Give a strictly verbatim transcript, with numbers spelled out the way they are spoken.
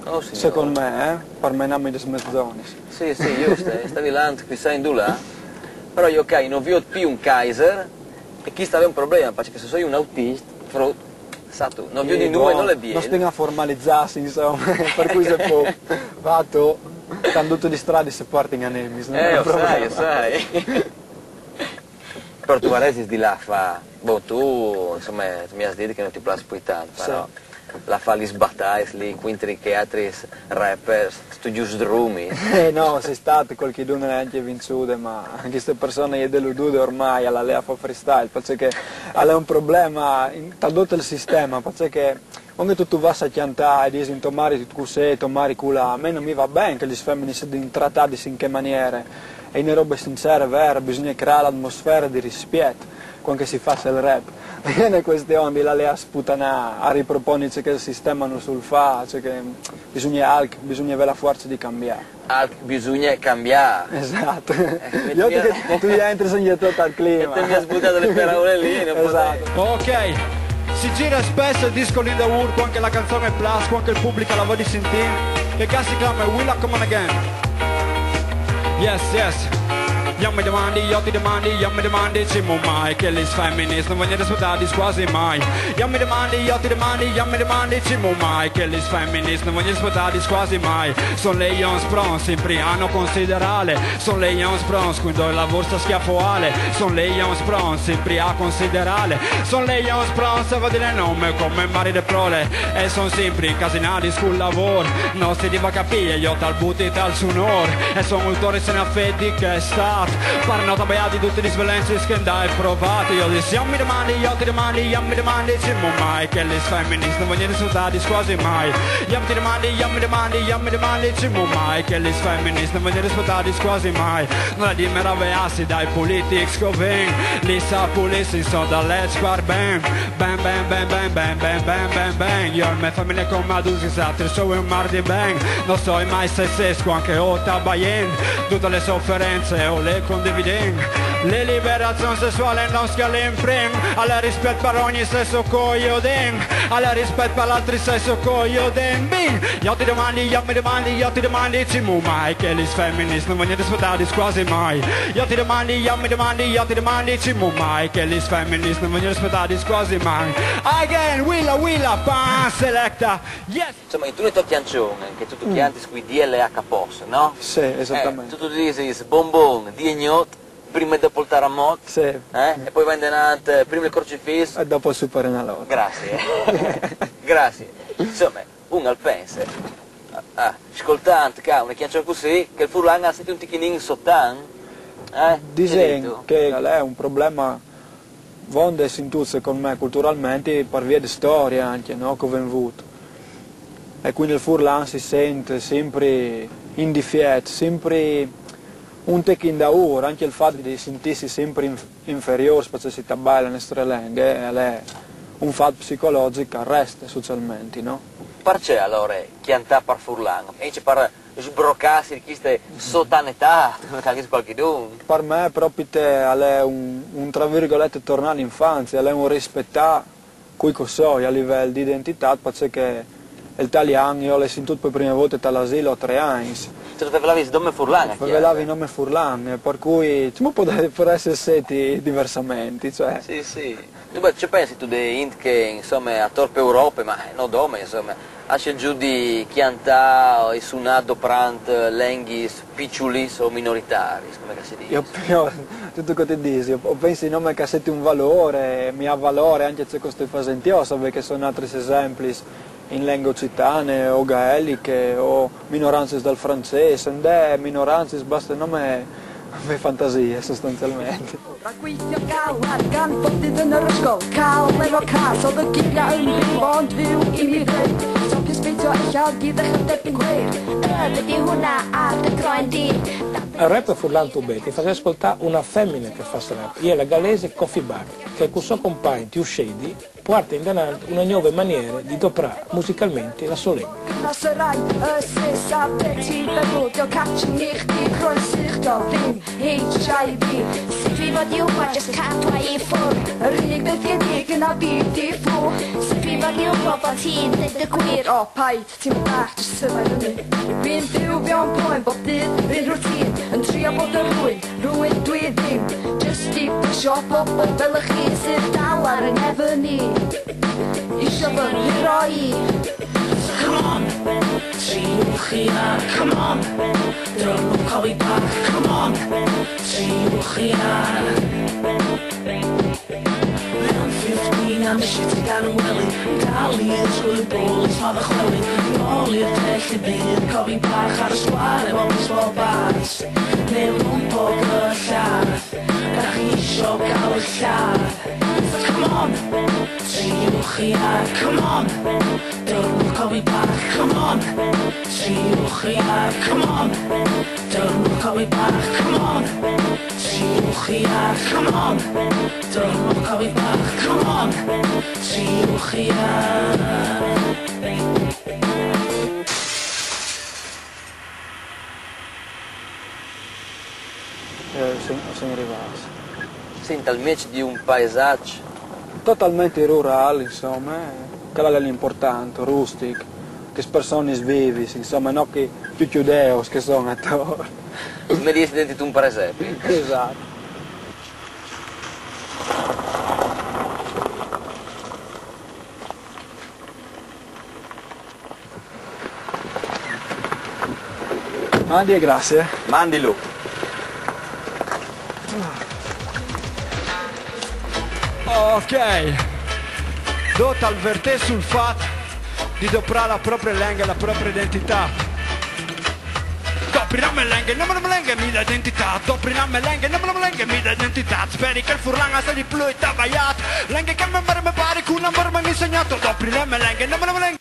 Oh, signor. Secondo me, eh, per menarmi des mezzonis. Sì, sì, giusto, eh, stavi là, qui sai, in là. Però io, ok, non vi ho più un Kaiser, e chi stava un problema, perché se sono io un autista, fro, sa tu, non vi ho di Eh, nulla, boh, non le biere. Non stiamo a formalizzarsi, insomma, per cui se può. Fatto, tanto tutti gli stradi si portano a nemici, non è Eh, un lo sai, problema. Lo sai. Però tu varesi di là fa, boh, tu, insomma, mi has detto che non ti piace più tanto, Sì. Però la fa gli sbattais lì, quintri che altri rappers, stu giù sdrumi. Eh no, sei stato qualche giorno anche vinsude, ma queste persone è deludute ormai alla lea fa freestyle, perché è un problema in, tra tutto il sistema, perché quando tu, tu vai a chiantare e dici tomari così, tomari culà, a me non mi va bene che le femmine siano trattate in che maniera, è una roba sincera, vera, bisogna creare l'atmosfera di rispetto quando si fa il rap. Non è questione di la lea sputanà a riproporre ciò che il sistema non sul fa, cioè che bisogna, bisogna avere la forza di cambiare. Al, bisogna cambiare. Esatto. Eh, Io mia- che tu entri in total clima. E te mi has buttato le parole lì, non Esatto. Ok, si gira spesso il disco Linda Wood, quando la canzone è plus, quando il pubblico la vuole sentire, che qua si chiama Willa Come On Again. Yes, yes. Io mi domandi, io ti domandi, io mi domandi, diciamo mai che le femministe non vogliono rispettare quasi mai. Io mi domandi, io ti domandi, io mi domandi, diciamo mai che le femministe non vogliono rispettare quasi mai. Sono le Young Sprons, sempre hanno considerale. Sono le Young Sprons, quindi la borsa schiaffo ale. Sono le Young Sprons, sempre a considerale. Sono le Young Sprons, va dire nome come mari de prole. E sono sempre incasinati sul lavoro. Non si deve capire, io tal butti tal sunor. E sono autore se ne affetti che è stato. Parano da di tutte le sviolenze che andai provate. Io dico, io mi domandi, io ti domandi, io mi domandi, diciamo mai che le femministe non vogliono rispettare quasi mai. Io mi domandi, io mi domandi, io mi domandi, diciamo mai che le femministe non vogliono rispettare quasi mai. Non la dimmi raveassi dai politics che ven, li sa police insomma da let's bar bang. Bang, bang, bang, bang, bang, bang, bang, bang, bang. Io e me famiglia come ad usi satri, so un mar di bang. Non so mai se sesco anche o tabayen. Tutte le sofferenze o le condividem. Le liberazione sessuale non schialim prim. Alla rispetto per ogni sesso coioden. Alla rispetto per l'altri sesso coioden. Bing! Io ti domandi, io mi domandi, io ti domandi, diciamo mai che le femministe non vogliono rispettare quasi mai. Io ti domandi, io mi domandi, io ti domandi, diciamo mai che le femministe non vogliono rispettare quasi mai. Again, Willa Willa, pan selecta. Yes! Insomma, tu le tue canzoni, che tu, tu chianti qui D L H post, no? Sì, esattamente. Eh, tu, tu dici bonbon, di e gnot, prima e dopo il terremoto, Sì. Eh? E poi va in denant, prima il crocifisso. E dopo il super enalotto. Grazie. Grazie. Insomma, un al pense, ah, ascoltando che ha una canzone così, che il furlan ha sentito un ticchinin sottan, eh? Dicen che è un problema vonde sentut secondo me culturalmente per via di storia anche, no? Che ho venduto. E quindi il furlan si sente sempre in difetto, sempre un ticchino da ora, anche il fatto di sentirsi sempre inf- inferiore, perché si tabella le nostre lingue, è un fatto psicologico che resta socialmente, no? Perché allora chiantare per furlan? E ci par sbroccarsi di queste sotanetà, come che anche qualche d'un. Per me proprio te, è un, un, tra virgolette tornare all'infanzia, è un rispettare cui che so a livello di identità, perché il italiano io l'ho sentito per la prima volta all'asilo a tre anni. Te lo rivelavi il nome furlan? Rivelavi il nome furlan, per cui ci può essere seti diversamente, cioè. Sì, sì. Tu, beh, ci pensi tu di int che, insomma, a torpe Europa, ma eh, no dome, insomma, esce giù di chiantà e sunà doprant lenghis picciulis o minoritaris, come che si dice? Io, io tutto ciò che ti dici, io penso di non che senti un valore, mi ha valore anche se questo fa sentire, io so che sono altri esempi in lingue occitane o gaeliche o minoranze dal francese, non è minoranze, basta il nome, me fantasia sostanzialmente. Ragwitio gawan gan fotid yn yr ysgol. Cael efo cas oedd y gifia yn bywon fyw i mi ddweud. Stopio sbeitio eich algi ddechrau debyg gweir. Yr ydi hwnna ar dy groen di. Il rap furlan tu beti fa ascoltare una femmina che fa rap, e è la gallese Coffee Bag, che con suo compagno Tiu Shady Puarte indenant une gnove maniere di doprâ musicalmentri la so lenghe. Che no sarai, eh, se sapeti, però ti cacci nich di croesich da vin, H I V. Se viva di un qua, just can't wait for. Ribe che dicono a beautiful. Se viva di un qua, fa tinte de queer. Oh, paid, ti mi parti, se vai da me. Bin più, bin poi, but did, bin routine. Un trio, but the ruin. Rwy'n dwi ddim jyst i pwysio pobl fel y chi sydd dal ar y nefyn i. Isio fy mhuro i. Come on, triwch i ar, come on. Dyrnwch cofi bach, come on. Triwch i ar. Mewn fifteen am y shit i dan yng wely. Dal i trwy bol i ffordd y chwely. Nôl i'r pell i byd, cofi bach ar y sgwar efo mis o bas. Neu lwmp o gyllad. Da chi isio gael y lladd. Come on, triwch i ar, come on. Dyrnwch cofi bach, come on. Triwch i ar, come on. Dyrnwch cofi bach, come on. Triwch i ar, come on. Dyrnwch cofi bach, come on. Triwch i ar. Eh, sì, sì, rivas. Sint al mieç di un paesaç. Totalmentri rural, insome, eh, chel al è l'impuartant, rustic, chês personis vivis, insome, no chei tuti judeus che a son ator. Come dîs dentri un presepi. Esat. Mandi e graciis. Mandi lu. Ok. Dut al vêr sul fat di doprâ la proprie lenghe e la proprie identitât. Dopri la mê lenghe, no, la mê lenghe e je la mê identitât. Dopri la mê lenghe, no, la mê lenghe e je la mê identitât. Speri che il furlan al sedi plui tabaiât. Lenghe che mê mari e mê pari cun amôr mi àn insegnât. Dopri la mê lenghe, no, la mê lenghe